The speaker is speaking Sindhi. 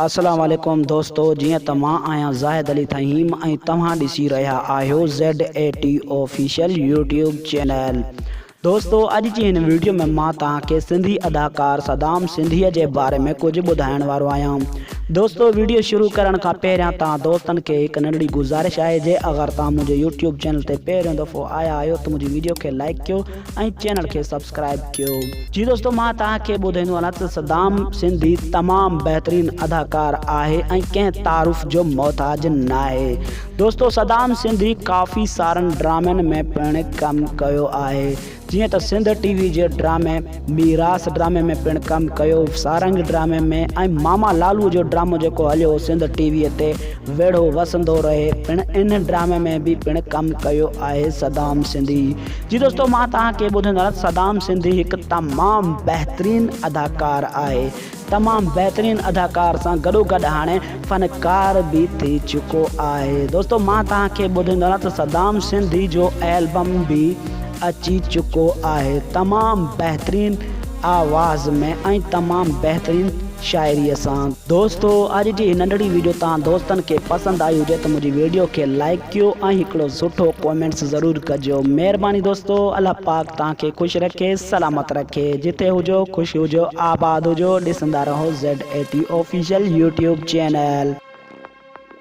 السلام عليڪم دوستو جيئن ته مان آهيان زاهد علي ٿهيم ۽ توهان ڏسي رهيا آهيو Z A T official YouTube channel دوستو اڄ جي هن ويڊيو ۾ مان توهان کي سنڌي اداڪار صدام سنڌي جي باري ۾ ڪجهه ٻڌائڻ وارو آهيان دوستو ويڊيو شروع ڪرڻ کان پهريان توهان دوستن کي هڪ ننڍڙي گذارش آهي جي اگر توهان منهنجي يوٽيوب چينل تي پهريون دفعو آيا آهيو ته منهنجي ويڊيو کي لائيڪ ڪيو ۽ چينل کي سبسڪرائيب ڪيو. جي دوستو مان توهان کي ٻڌائيندو هلان ته صدام سنڌي تمام بهترين اداڪار آهي ۽ ڪنهن تعارف جو محتاج ناهي دوستو صدام سنڌي ڪافي سارن ڊرامن ۾ پڻ ڪم ڪيو آهي جيئن ته سنڌ ٽي وي جي ڊرامي ميراث ڊرامي ۾ پڻ ڪم ڪيو سارنگ ڊرامي ۾ ۽ ماما لالو جو ڊرامو جيڪو هليو هو سنڌ ٽي وي تي ويڙهو وسندو رهي پڻ ان ڊرامي ۾ به پڻ ڪم ڪيو آهي صدام سنڌي جي دوستو مان توهان کي ٻڌندو هلان صدام سنڌي هڪ تمام بهترين اداڪار آهي تمام بهترين اداڪار سان گڏو گڏ هاڻي فنڪار به ٿي چڪو آهي دوستو مان توهان کي ٻڌندو هلان ته صدام سنڌي جو البم به اچي چڪو آهي تمام بهترين آواز ۾ ۽ تمام بهترين شاعريء سان. دوستو اڄ جي هي ننڍڙي ويڊيو توهان دوستن کي پسند آئي هجي ته منهنجي ويڊيو کي لائيڪ ڪيو ۽ هڪڙو سٺو ڪومينٽس ضرور ڪجو مهرباني دوستو الله پاڪ توهان کي خوش رکي سلامت رکي جتي هجو خوش هجو آباد هجو ڏسندا رهو Z A T official YouTube channel.